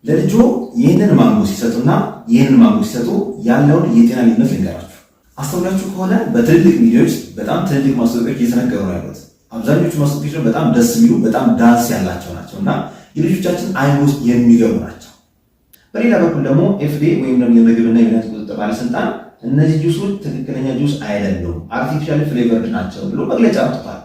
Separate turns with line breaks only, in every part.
ለልጆ ይህንን ማንጎ ሲሰጡና ይህንን ማንጎ ሲሰጡ ያለውን የጤና ልዩነት ልንገራችሁ። አስተውላችሁ ከሆነ በትልልቅ ሚዲያዎች በጣም ትልልቅ ማስታወቂያዎች እየተነገሩ ነው ያሉት። አብዛኞቹ ማስታወቂያዎች በጣም ደስ የሚሉ፣ በጣም ዳንስ ያላቸው ናቸው እና የልጆቻችን አይን ውስጥ የሚገቡ ናቸው። በሌላ በኩል ደግሞ FDA ወይም ደግሞ የምግብና የመድኃኒት ቁጥጥር ባለስልጣን እነዚህ ጁሶች ትክክለኛ ጁስ አይደሉም፣ artificial flavored ናቸው ብሎ መግለጫ አውጥቷል።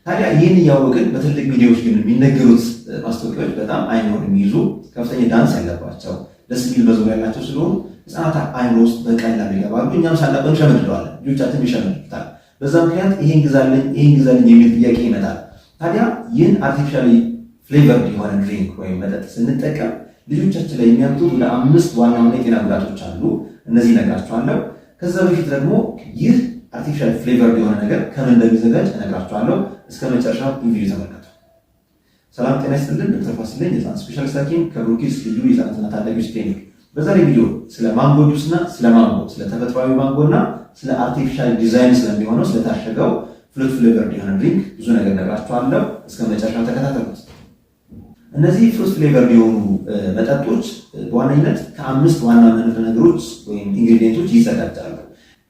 ታዲያ ይህን እያወቅን በትልቅ ሚዲያዎች ግን የሚነገሩት ማስታወቂያዎች በጣም አይምሮን የሚይዙ፣ ከፍተኛ ዳንስ ያለባቸው፣ ደስ የሚል መዝሙር ያላቸው ስለሆኑ ህፃናት አይምሮ ውስጥ በቀላሉ ይገባሉ። እኛም ሳናውቅ እንሸመድደዋለን፣ ልጆቻችን ይሸመድዱታል። በዛ ምክንያት ይህን ግዛልኝ፣ ይህን ግዛልኝ የሚል ጥያቄ ይመጣል። ታዲያ ይህን artificially flavored የሆነ drink ወይም መጠጥ ስንጠቀም ልጆቻችን ላይ የሚያመጡት ወደ አምስት ዋና ዋና የጤና ጉዳቶች አሉ። እነዚህ እነግራችኋለሁ። ከዛ በፊት ደግሞ ይህ artificial flavored የሆነ ነገር ከምን እንደሚዘጋጅ እነግራችኋለሁ። እስከ መጨረሻው ቪዲዮ ተመልከቱ። ሰላም ጤና ይስጥልን። ዶክተር ፋሲል ነኝ፣ የህፃናት specialist ሐኪም ከብሩኪስ ልዩ የህፃናትና ታዳጊዎች ክሊኒክ። በዛሬ ቪዲዮ ስለ ማንጎ ጁስ እና ስለ ማንጎ፣ ስለ ተፈጥሯዊ ማንጎ እና ስለ artificial design ስለሚሆነው ስለታሸገው fruit flavored የሆነ drink ብዙ ነገር እነግራችኋለሁ። እስከ መጨረሻው ተከታተሉት። እነዚህ fruit flavored የሆኑ መጠጦች በዋነኝነት ከአምስት ዋና ንጥረ ነገሮች ወይም ingredient ኦች ይዘጋጃሉ።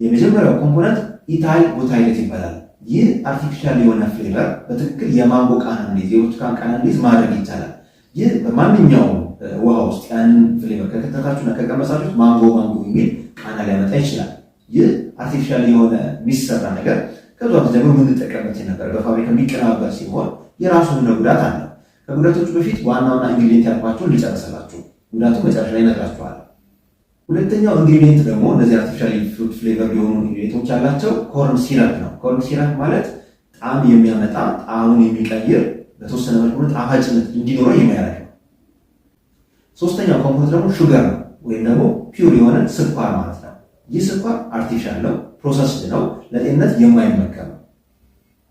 የመጀመሪያው component ethyl butyrate ይባላል። ይህ artificial የሆነ flavor በትክክል የማንጎ ቃና እንዲይዝ፣ የብርቱካን ቃና እንዲይዝ ማድረግ ይቻላል። ይህ በማንኛውም ውሃ ውስጥ ያንን flavor ከከተታችሁና ከቀመሳችሁት ማንጎ ማንጎ የሚል ቃና ሊያመጣ ይችላል። ይህ artificial የሆነ የሚሰራ ነገር ከዛ ጀምሮ የምንጠቀምበት የነበረ በፋብሪካ የሚቀነባበር ሲሆን የራሱ የሆነ ጉዳት አለው። ከጉዳቶቹ በፊት ዋና ዋና ingredient ያልኳቸውን ልጨርስላችሁ፣ ጉዳቱ መጨረሻ ላይ እነግራችኋለሁ። ሁለተኛው ingredient ደግሞ እነዚህ artificial fruit flavor የሆኑ ingredient ኦች ያላቸው corn syrup ነው። Corn syrup ማለት ጣዕም የሚያመጣ፣ ጣዕሙን የሚቀይር፣ በተወሰነ መልኩ ጣፋጭነት እንዲኖረው የሚያደርግ ነው። ሶስተኛው component ደግሞ sugar ነው ወይም ደግሞ pure የሆነ ስኳር ማለት ነው። ይህ ስኳር artificial ነው፣ processed ነው፣ ለጤንነት የማይመከር ነው።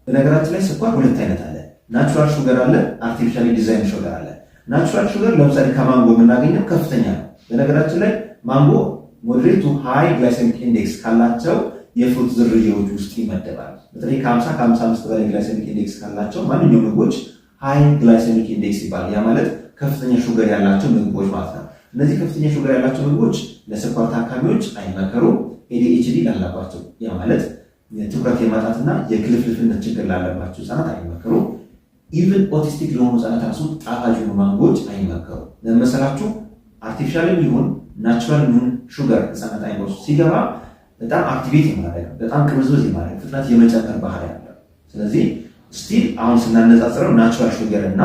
በነገራችን ላይ ስኳር ሁለት አይነት አለ። Natural sugar አለ፣ artificially design sugar አለ። Natural sugar ለምሳሌ ከማንጎ የምናገኘው ከፍተኛ ነው። በነገራችን ላይ ማንጎ moderate to high glycemic index ካላቸው የ fruit ዝርያዎች ውስጥ ይመደባል። በተለይ ከ50 ከ55 በላይ glycemic index ካላቸው ማንኛውም ምግቦች high glycemic index ይባላል። ያ ማለት ከፍተኛ sugar ያላቸው ምግቦች ማለት ነው። እነዚህ ከፍተኛ sugar ያላቸው ምግቦች ለስኳር ታካሚዎች አይመከሩም። ADHD ላለባቸው፣ ያ ማለት ትኩረት የማጣትና የክልፍልፍነት ችግር ላለባቸው ህጻናት አይመከሩም። Even autistic ለሆኑ ህጻናት ራሱ ጣፋጭ የሆኑ ማንጎዎች አይመከሩም። ለመሰላችሁ artificial ም ይሁን natural ይሁን sugar ህጻናት አይምሮ ውስጥ ሲገባ በጣም activate የማድረግ፣ በጣም ቅብዝብዝ የማድረግ፣ ፍጥነት የመጨመር ባህሪ አለው። ስለዚህ still አሁን ስናነጻጽረው natural sugar እና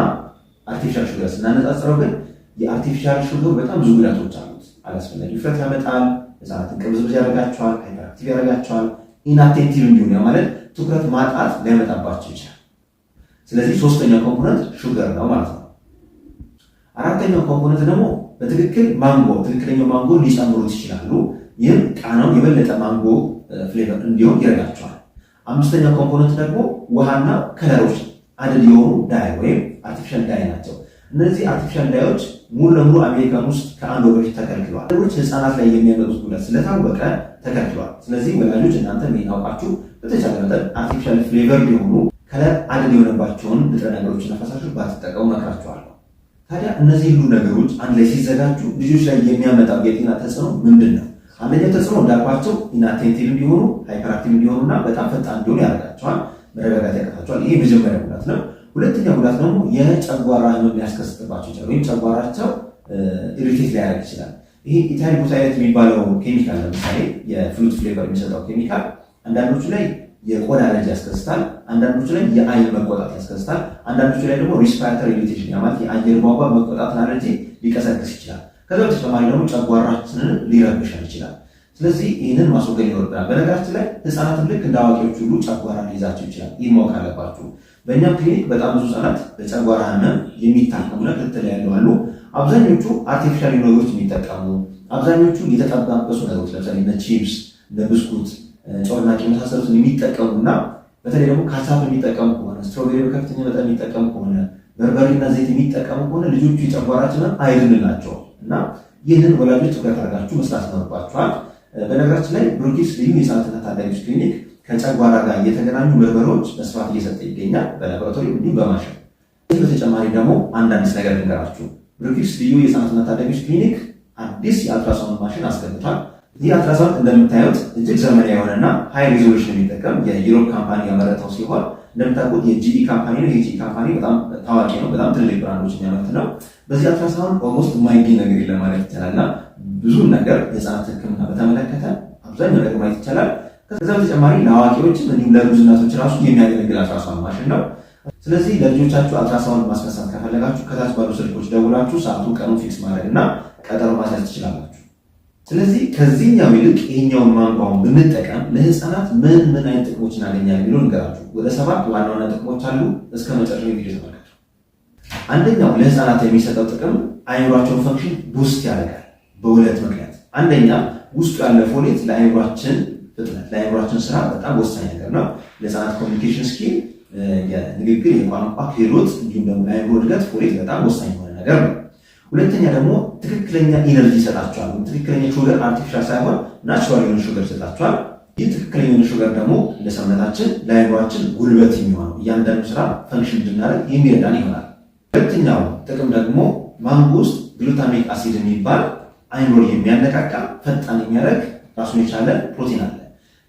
artificial sugar ስናነጻጽረው ግን የ artificial sugar በጣም ብዙ ጉዳቶች አሉት። አላስፈላጊ ውፍረት ያመጣል፣ ህጻናትን ቅብዝብዝ ያደርጋቸዋል፣ hyperactive ያደርጋቸዋል፣ inattentive እንዲሆኑ፣ ያ ማለት ትኩረት ማጣት ሊያመጣባቸው ይችላል። ስለዚህ ሶስተኛው component sugar ነው ማለት ነው። አራተኛው component ደግሞ በትክክል ማንጎ፣ ትክክለኛው ማንጎ ሊጨምሩት ይችላሉ። ይህም ቃናው የበለጠ ማንጎ flavor እንዲሆን ይረዳቸዋል። አምስተኛው component ደግሞ ውሃና color ኦች add የሆኑ dye ወይም artificial dye ናቸው። እነዚህ artificial dye ኦች ሙሉ ለሙሉ አሜሪካን ውስጥ ከአንድ ወር በፊት ተከልክለዋል። ሌሎች ህፃናት ላይ የሚያመጡት ጉዳት ስለታወቀ ተከልክለዋል። ስለዚህ ወላጆች እናንተ ይሄን አውቃችሁ በተቻለ መጠን artificial flavor የሆኑ color add የሆነባቸውን ንጥረ ነገሮችና ፈሳሾች ባትጠቀሙ መክራችኋለሁ። ታዲያ እነዚህ ሁሉ ነገሮች አንድ ላይ ሲዘጋጁ ልጆች ላይ የሚያመጣው የጤና ተጽዕኖ ምንድን ነው? አንደኛው ተጽዕኖ እንዳልኳቸው inattentive እንዲሆኑ፣ hyperactive እንዲሆኑ እና በጣም ፈጣን እንዲሆኑ ያደርጋቸዋል። መረጋጋት ያቅታቸዋል። ይሄ የመጀመሪያ ጉዳት ነው። ሁለተኛ ጉዳት ደግሞ የጨጓራ ህመም ሊያስከስትባቸው ይችላል፣ ወይም ጨጓራቸው irritate ሊያደርግ ይችላል። ይሄ ethyl butyrate የሚባለው ኬሚካል ለምሳሌ የ fruit flavor የሚሰጠው ኬሚካል አንዳንዶቹ ላይ የቆዳ አለርጂ ያስከስታል፣ አንዳንዶቹ ላይ የአይን መቆጣት ያስከስታል፣ አንዳንዶቹ ላይ ደግሞ respiratory irritation፣ ያ ማለት የአየር ቧንቧ መቆጣትን አለርጂ ሊቀሰቅስ ይችላል። ከዛ በተጨማሪ ደግሞ ጨጓራችንን ሊረብሸን ይችላል። ስለዚህ ይህንን ማስወገድ ይኖርብናል። በነገራችን ላይ ህፃናትን ልክ እንደ አዋቂዎች ሁሉ ጨጓራ ሊይዛቸው ይችላል። ይህ ማወቅ አለባችሁ። በእኛም ክሊኒክ በጣም ብዙ ህፃናት በጨጓራ ህመም የሚታከሙና ክትትል ያለው አሉ። አብዛኞቹ artificial ነገሮች የሚጠቀሙ፣ አብዛኞቹ የተጠባበሱ ነገሮች ለምሳሌ እነ ቺፕስ፣ እነ ብስኩት፣ ጮርናቄ የመሳሰሉትን የሚጠቀሙና በተለይ ደግሞ ካቻፕ የሚጠቀሙ ከሆነ፣ strawberry በከፍተኛ መጠን የሚጠቀሙ ከሆነ፣ በርበሬና ዘይት የሚጠቀሙ ከሆነ ልጆቹ የጨጓራቸው ህመም አይድንላቸውም እና ይህንን ወላጆች ትኩረት አድርጋችሁ መስራት ይኖርባችኋል። በነገራችን ላይ ብሩኪስ ልዩ የህፃናትና ታዳጊዎች ክሊኒክ ከጨጓራ ጋር የተገናኙ ምርመራዎች በስፋት እየሰጠ ይገኛል፣ በላቦራቶሪ እንዲሁም በማሽን። ከዚህ በተጨማሪ ደግሞ አንድ አዲስ ነገር ልንገራችሁ። ብሩኪድስ ልዩ የህፃናትና ታዳጊዎች ክሊኒክ አዲስ የአልትራሳውንድ ማሽን አስገብቷል። ይህ አልትራሳውንድ እንደምታዩት እጅግ ዘመናዊ የሆነና high resolution የሚጠቀም የ Europe company ያመረተው ሲሆን እንደምታውቁት የ GE company ነው። የ GE company በጣም ታዋቂ ነው። በጣም ትልቅ brand ኦች የሚያመርት ነው። በዚህ ultrasound almost የማይገኝ ነገር የለም ማለት ይቻላል እና ብዙ ነገር የህፃናት ሕክምና በተመለከተ አብዛኛው ነገር ማየት ይቻላል። ከዛ በተጨማሪ ለአዋቂዎችም እንዲሁም ለእርጉዝ እናቶች ራሱ የሚያገለግል አልትራሳውንድ ማሽን ነው። ስለዚህ ለልጆቻችሁ አልትራሳውንድ ማስነሳት ከፈለጋችሁ ከታች ባሉ ስልኮች ደውላችሁ ሰዓቱን፣ ቀኑን fix ማድረግ እና ቀጠሮ ማስያዝ ትችላላችሁ። ስለዚህ ከዚህኛው ይልቅ ይሄኛውን ማንጎውን ብንጠቀም ለህፃናት ምን ምን አይነት ጥቅሞች እናገኛለን የሚለው ንገራችሁ። ወደ 7 ዋና ዋና ጥቅሞች አሉ። እስከ መጨረሻው ቪዲዮ ተመልከቱ። አንደኛው ለህፃናት የሚሰጠው ጥቅም አይምሯቸውን function boost ያደርጋል በሁለት ምክንያት። አንደኛ ውስጡ ያለ folate ለአይምሯችን ፍጥነት፣ ለአይምሯችን ስራ በጣም ወሳኝ ነገር ነው። ለህፃናት communication skill፣ የንግግር የቋንቋ ክህሎት እንዲሁም ደግሞ ለአይምሮ እድገት folate በጣም ወሳኝ የሆነ ነገር ነው። ሁለተኛ ደግሞ ትክክለኛ energy ይሰጣቸዋል። ትክክለኛ sugar፣ artificial ሳይሆን natural የሆነ sugar ይሰጣቸዋል። ይህ ትክክለኛ የሆነ sugar ደግሞ ለሰውነታችን ለአይምሯችን ጉልበት የሚሆነው እያንዳንዱ ስራ function እንድናደርግ የሚረዳን ይሆናል። ሁለተኛው ጥቅም ደግሞ ማንጎ ውስጥ glutamic acid የሚባል አይምሮ የሚያነቃቃ፣ ፈጣን የሚያደርግ ራሱን የቻለ ፕሮቲን አለ።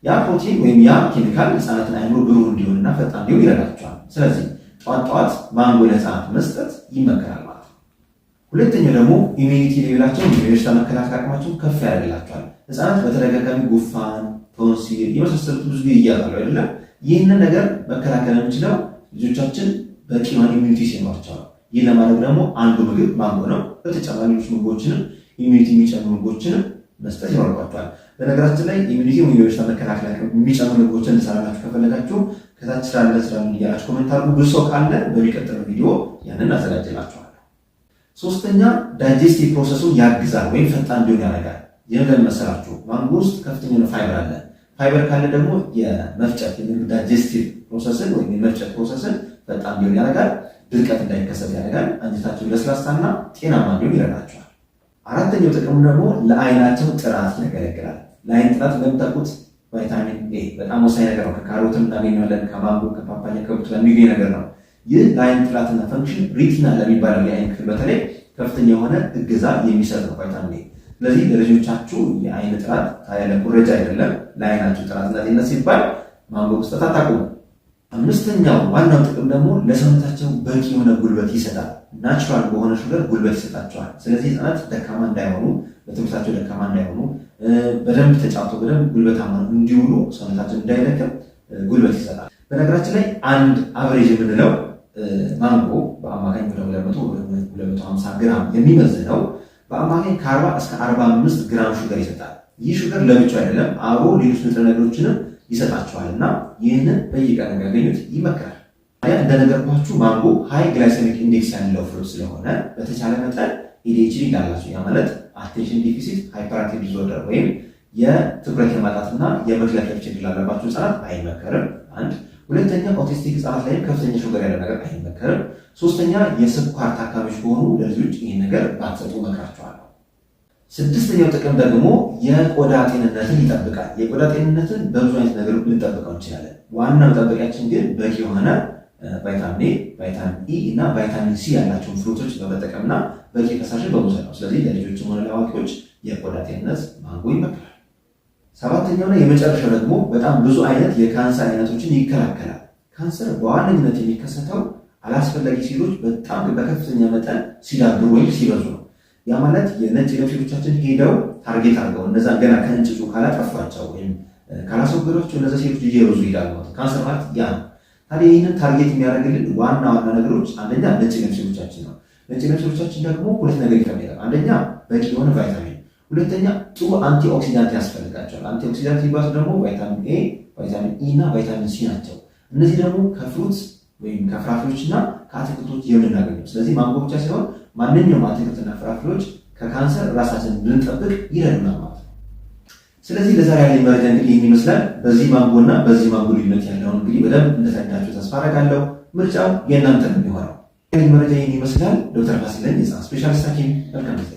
ያ ፕሮቲን ወይም ያ ኬሚካል ህፃናትን አይምሮ ብሩህ እንዲሆንና ፈጣን እንዲሆን ይረዳቸዋል። ስለዚህ ጠዋት ጠዋት ማንጎ ለህፃናት መስጠት ይመከራል ማለት ነው። ሁለተኛው ደግሞ immunity level ኣቸውን፣ የበሽታ መከላከል አቅማቸውን ከፍ ያደርግላቸዋል። ህፃናት በተደጋጋሚ ጉንፋን፣ ቶንሲል የመሳሰሉት ብዙ ጊዜ ይያዛሉ አይደለም? ይህንን ነገር መከላከል የምንችለው ልጆቻችን በቂ የሆነ immunity ሲኖራቸው ነው። ይህን ለማድረግ ደግሞ አንዱ ምግብ ማንጎ ነው። በተጨማሪ ሌሎች ምግቦችንም፣ immunity የሚጨምሩ ምግቦችንም መስጠት ይኖርባቸዋል። በነገራችን ላይ immunity ወይም የበሽታ መከላከል አቅም የሚጨምሩ ምግቦችን እንሰራላችሁ ከፈለጋችሁ ከታች ስራለን ስራለን እያላችሁ comment አድርጉ። ብዙ ሰው ካለ በሚቀጥለው ቪዲዮ ያንን አዘጋጅላችኋለሁ። ሶስተኛ digestive process ኡን ያግዛል ወይም ፈጣን እንዲሆን ያደርጋል። ይህም ለምን መሰላችሁ? ማንጎ ውስጥ ከፍተኛ የሆነ ፋይበር አለ። ፋይበር ካለ ደግሞ የመፍጨት የምግብ digestive process ን ወይም የመፍጨት process ን ፈጣን እንዲሆን ያደርጋል። ድርቀት እንዳይከሰት ያደርጋል። አንጀታቸው ለስላሳና ጤናማ እንዲሆን ይረዳቸዋል። አራተኛው ጥቅሙ ደግሞ ለአይናቸው ጥራት ያገለግላል። ለአይን ጥራት እንደምታውቁት ቫይታሚን ኤ በጣም ወሳኝ ነገር ነው። ከካሮትም እናገኘዋለን፣ ከማንጎ፣ ከፓፓያ፣ ከብርቱካን የሚገኝ ነገር ነው። ይህ ለአይን ጥራትና function retina ለሚባለው የአይን ክፍል በተለይ ከፍተኛ የሆነ እገዛ የሚሰጥ ነው ቫይታሚን ኤ። ስለዚህ ለልጆቻችሁ የአይን ጥራት፣ ታዲያ ለኩረጃ አይደለም፣ ለአይናችሁ ጥራትና ጤንነት ሲባል ማንጎ መስጠት አታቁሙ። አምስተኛው ዋናው ጥቅም ደግሞ ለሰውነታቸው በቂ የሆነ ጉልበት ይሰጣል። Natural በሆነ sugar ጉልበት ይሰጣቸዋል። ስለዚህ ህፃናት ደካማ እንዳይሆኑ፣ በትምህርታቸው ደካማ እንዳይሆኑ፣ በደንብ ተጫውተው በደንብ ጉልበታማ እንዲውሉ፣ ሰውነታቸው እንዳይደክም ጉልበት ይሰጣል። በነገራችን ላይ አንድ average የምንለው ማንጎ በአማካኝ ወደ 200፣ 250 ግራም የሚመዝነው በአማካኝ ከ40 እስከ 45 ግራም sugar ይሰጣል። ይህ sugar ለብቻው አይደለም፣ አብሮ ሌሎች ንጥረ ነገሮችንም ይሰጣቸዋል እና ይህንን በየቀኑ ቢያገኙት ይመከራል። ታዲያ እንደነገርኳችሁ ማንጎ high glycemic index ያለው fruit ስለሆነ በተቻለ መጠን ADHD ላላቸው፣ ያ ማለት attention deficit hyperactive disorder ወይም የትኩረት የማጣትና የመክለፍለፍ ችግር ላለባቸው ህጻናት አይመከርም። አንድ ሁለተኛ autistic ህጻናት ላይም ከፍተኛ sugar ያለው ነገር አይመከርም። ሶስተኛ የስኳር ታካሚዎች ከሆኑ ለልጆች ይህን ነገር ባትሰጡ እመክራቸዋለሁ። ስድስተኛው ጥቅም ደግሞ የቆዳ ጤንነትን ይጠብቃል። የቆዳ ጤንነትን በብዙ አይነት ነገር ልንጠብቀው እንችላለን። ዋና መጠበቂያችን ግን በቂ የሆነ ቫይታሚን ኤ፣ ቫይታሚን ኢ እና ቫይታሚን ሲ ያላቸውን fruit ኦች በመጠቀምና በቂ ፈሳሽን በመውሰድ ነው። ስለዚህ ለልጆችም ሆነ ለአዋቂዎች የቆዳ ጤንነት ማንጎ ይመከራል። ሰባተኛውና የመጨረሻው ደግሞ በጣም ብዙ አይነት የካንሰር አይነቶችን ይከላከላል። ካንሰር በዋነኝነት የሚከሰተው አላስፈላጊ ሴሎች በጣም በከፍተኛ መጠን ሲዳብሩ ወይም ሲበዙ ነው። ያ ማለት የነጭ የደም ሴሎቻችን ሄደው target አድርገው እነዛ ገና ከእንጭጩ ካላጠፏቸው ወይም ካላስወገዷቸው እነዛ ሴሎች እየበዙ ይሄዳሉ ማለት ነው። ካንሰር ማለት ያ ነው። ታዲያ ይህንን target የሚያደርግልን ዋና ዋና ነገሮች አንደኛ ነጭ የደም ሴሎቻችን ነው። ነጭ የደም ሴሎቻችን ደግሞ ሁለት ነገር ይፈልጋል። አንደኛ በቂ የሆነ ቫይታሚን፣ ሁለተኛ ጥሩ antioxidant ያስፈልጋቸዋል። Antioxidant የሚባሉት ደግሞ ቫይታሚን ኤ፣ ቫይታሚን ኢ እና ቫይታሚን ሲ ናቸው። እነዚህ ደግሞ ከ fruit ወይም ከፍራፍሬዎች እና ከአትክልቶች የምናገኘው። ስለዚህ ማንጎ ብቻ ሳይሆን ማንኛውም አትክልትና ፍራፍሬዎች ከካንሰር ራሳችንን እንድንጠብቅ ይረዱናል ማለት ነው። ስለዚህ ለዛሬ ያለኝ መረጃ እንግዲህ ይህን ይመስላል። በዚህ ማንጎ እና በዚህ ማንጎ ልዩነት ያለውን እንግዲህ በደንብ እንደተረዳችሁ ተስፋ አደርጋለሁ። ምርጫው የእናንተ ነው የሚሆነው። ያለኝ መረጃ ይህን ይመስላል። ዶክተር ፋሲል ነኝ፣ የህፃናት specialist ሐኪም። መልካም ጊዜ።